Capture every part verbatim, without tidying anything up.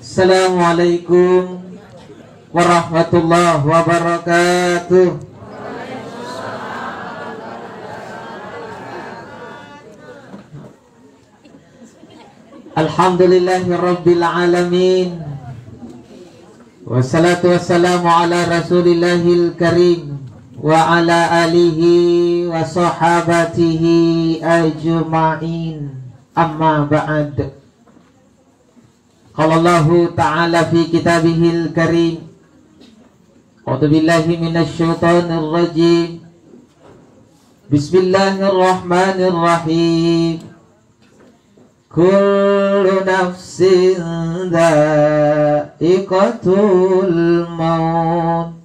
Assalamualaikum warahmatullahi wabarakatuh. Alhamdulillahirabbil alamin. Wassalatu wassalamu ala Rasulillahil Karim wa ala alihi wa sahabatihi ajma'in. Amma ba'd. Qala Allahu ta'ala fi kitabihil karim. A'udzu billahi minasy syaithanir rajim. Bismillahirrahmanirrahim. Kullu nafsin dha'iqatul maut.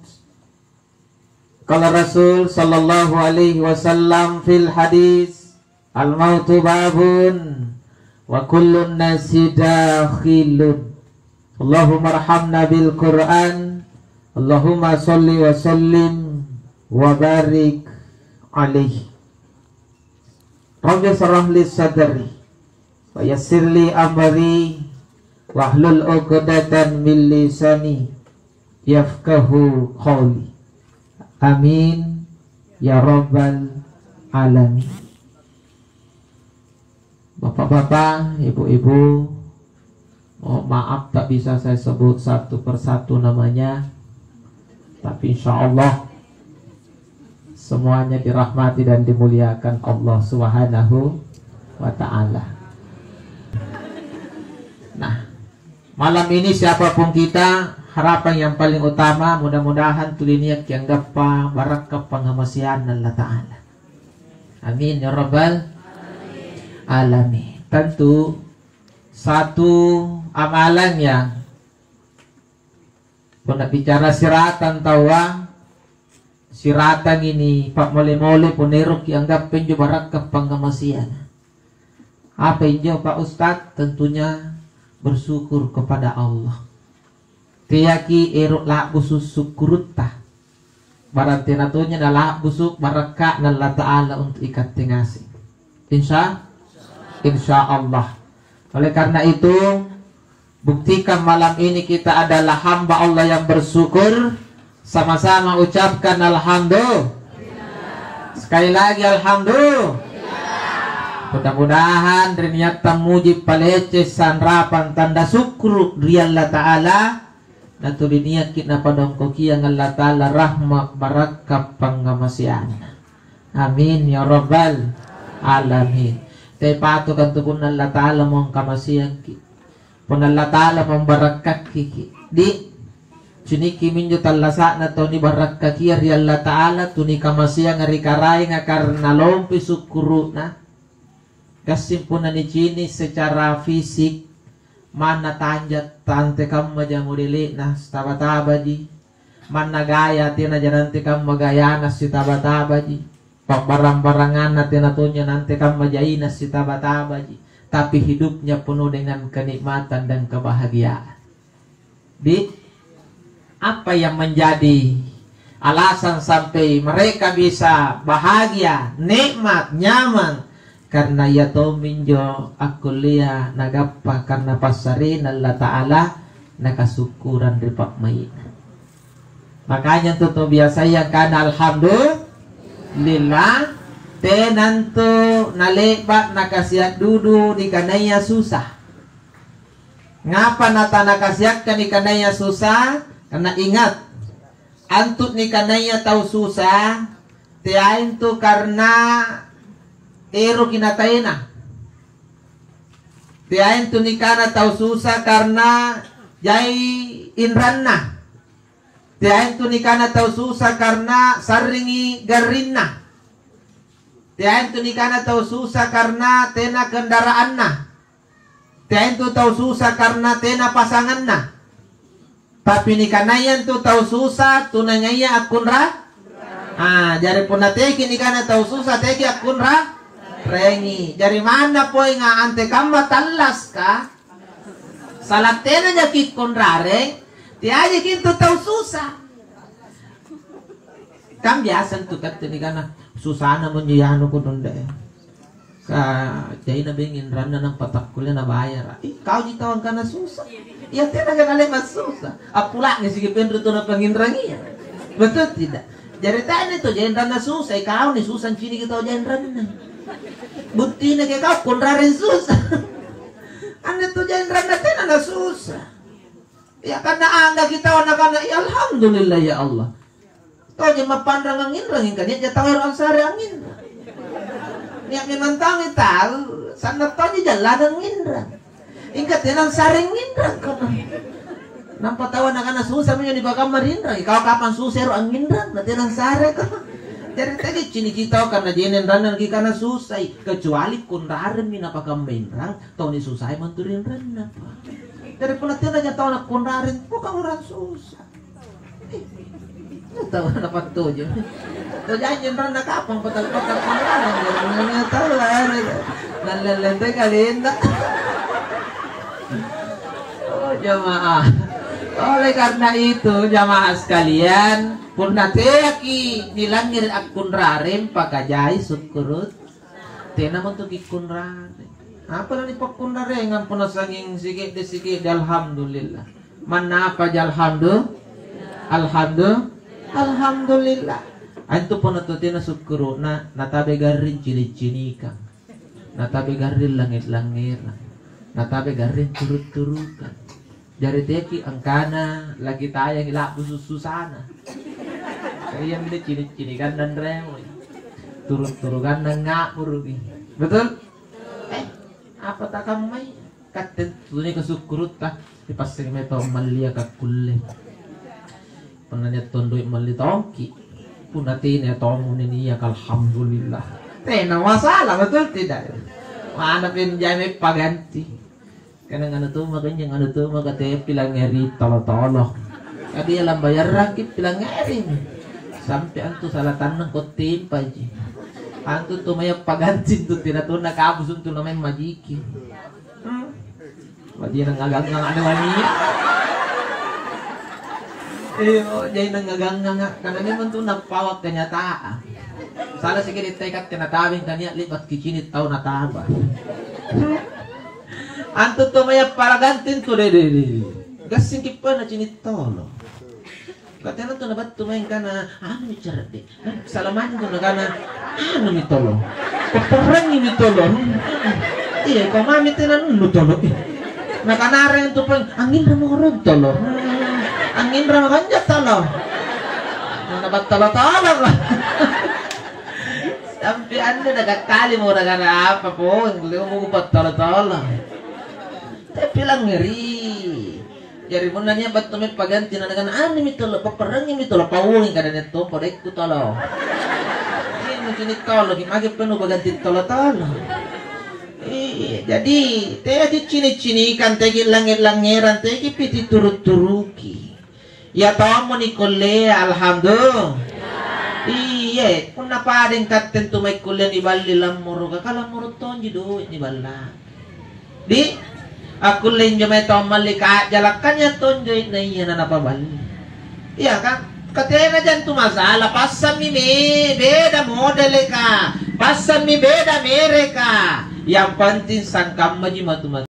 Qala Rasul sallallahu alaihi wasallam fil hadis, "Al-mautu babun wa kullun nasi dakhilun." Allahumma arhamna bil Qur'an. Allahumma sholli wa sallim wa barik alaihi. Rabbi shrah li sadri wa yassir li amri wahlul 'uqdatan min lisani yafqahu qawli. Amin ya rabbal alamin. Bapak-bapak, ibu-ibu, mohon maaf tak bisa saya sebut satu persatu namanya, tapi insya Allah semuanya dirahmati dan dimuliakan Allah Subhanahu wa Ta'ala. Nah, malam ini siapapun kita, harapan yang paling utama mudah-mudahan tuli niakki anggappa barakka' pangngamaseanna Allata'ala. Amin ya rabbal alamin. Tentu satu amalan yang punna bicara siratang taua, siratangi ni pa'mole-mole punna eroki anggappa injo barakka' pangngamaseanga. Apa injo, Pak Ustadz? Tentunya bersyukur kepada Allah. Teaki ero' la'busu' sukkurutta. Barang tena tonja nala'busu' barakka'na Allata'ala untu' ikatte ngaseng. Insya, insya Allah. Oleh karena itu, buktikan malam ini kita adalah hamba Allah yang bersyukur. Sama-sama ucapkan alhamdulillah. Sekali lagi alhamdulillah. Mudah-mudahan ri niatta muji palece sanrapang tanda sukkuru' ri Allata'ala, natuli niakki napadongkokiang Allata'ala rahma' barakka' pangngamaseanna. Amin ya rabbal alamin. Te patukan tu punna Allata'ala mongkamaseangki. Punna Allata'ala mambarakkakki, di, cinikki minjo tallasa'na tau nibarakkakia ri Allata'ala, tu nikamaseanga ri Karaenga karena lompi sukkuru'na. Gassing punna nicini' secara fisik, manna tanja' tantekammaja modele'na, sitaba-tabaji. Manna gaya tenaja nantekamma gayana, sitaba-tabaji. Pa'barang-baranganna tena tonja nantekamma jaina, sitaba-tabaji. Tapi hidupnya penuh dengan kenikmatan dan kebahagiaan. Di, apa yang menjadi alasan sampai mereka bisa bahagia, nikmat, nyaman? Karena ia tomminjo akkullea nagappa karena passarena Allata'ala, nakasukkurang ri pa'mai'na. Makanya tu tau biasaya kana alhamdulillah, tenantu nale'ba' nakasia'dudu nikanaya susah. Ngapa natanakasiakka nikanaya susah? Karena ingat, antu nikanaya tau susah, teaintu karena eroki natena. Teaintu nikana tau susah karena jai inranna. Teaintu nikana tau susah karena sarringi garrinna. Teaintu nikana tau susah karena tena kendaraanna. Teaintu tau susah karena tena pasanganna. Tapi nikanaya antu tau susah, tunangaya akkunra-, ah, jari punna teki nikana tau susah, teki akkunra-, rengi. Jari manna poenga antekamma tallaska, sala tenajaki kunrareng, teajaki antu tau susah. Kan biasa antu katte nikana, "Susana monjo yanu kodonde." Ka jaina beng inranna nampa takkulle nabayara. Ih, kauji tau angkana susa. Iya, tena kan ale massusa. Appula'ni siki penru tuna panginrangia. Betul tidak? Jari tena tu jainranna susa, ikauni susa nciniki tau jainranna. Buttina ke kau konrareng susa. Anne tu jainranna tena na susa. Ya, karena angga kita nakana, "Ya, alhamdulillah, ya Allah." Toje mappanrang anginrang, ingka nia'ja tau ero' ansare anginrang. Nia' memang tau tau, sanna' toje jallana anginrang. Ingka tena ansare anginrang kono. Nampa tau nakana, "Susa minjo nipakamma ri inrang." Ikau kapang susa ero' anginrang, na tena ansare ko. Jari tena ciniki tau karena jene inranna nakikana susai, kecuali konraremmi napakamma inrang, tau nisusai mantu ri inranna. Jari punna tenaja tau nakkonrareng, bukan orang susah. Tau napattojo. Tau janji ranna kapang patal-patal pangarang, jangan tau lah. Nallellente kalinda. Oh, jamaah. Oleh karena itu, jamaah sekalian, punna teaki nilangngere' akkunrareng, pakajai sukkurut. Tena montu kikkunrareng. Apa nanipakkunrarengang punna sanging sike'de-sike'de, alhamdulillah. Mannapaja alhamdu-, alhamdu-, alhamdulillah. Antu punna tu tena sukkuru'na, natabe garring cini-cinikang, natabe garring lange-langerang, natabe garring turu-turukang. Jari teaki angkana lagi tayangi la'bu sussusana. Ka iami cini-cinikanna anremoi. Turu-turukanna nga'muruki. Betul? Eh, apa takammai? Katte tuni kasukkurutta, dipassengi mae tau mallia kakkulle. Punna nia' tong doi' malli tongki. Punna tena tommo nia', alhamdulillah. Tena masalah, betul tidak? Mana pin jai mae paganti. Kana nganu tumaka injo, nganu tumaka te pilangngeri tolo-tolo. Kadi lambayarrangki pilangngeri. Sampe antu sala tannang ko timpaji. Antu tumaya paganti tu tena tonna kabusu tu nameng majiki. Hmm. Baji nangagangngang anu wania. Iyo, jai nangagangngang, karena memang tu nappawa kenyataan. Sala sikidi teka tena tawing kania libat kicini tau nataba. Antu tomaya paraganti tu de, de, de. Gassingki pena cini tolo. Katena tu nabattu mae angkana, "Anumi caradde." Salamanynyang nakana, "Anumi tolo. Papparangimi tolo." Iya, kau mami tena anunnu tolo. Nakanareng tu peng, "Anginrang mako rong tolo. Anginrang mako anja tolo." Nabattala-tala lah. Sampai anda nagakkali mau nakana apa pong, leo mau battala-tala. Tapi langngeri. Jari punna nia' battu mae paganti na nakana, "Anumi tolo, papparangimi tolo, pauangi kada nia' tompo dekku tolo." Iya, nucini tolo, ki mage penu paganti tolo-tolo. Iya, jadi teaki cini-cinikang, teaki langnge-langngerang, teaki piti turu-turuki. Iya tommo nikullea, alhamdulillah. Iya, punna padeng katte tu mae kullea niballi lammoroka, ka lammoro tonji doe' niballa. Di, akkulle injo mae tau malli ka'jalakkannya tonjoi na iya na napaballi. Iya kan? Katena jantu masalah, passammi me beda modeleka, passammi beda mereka. Yang penting sangkammaji matu-matu.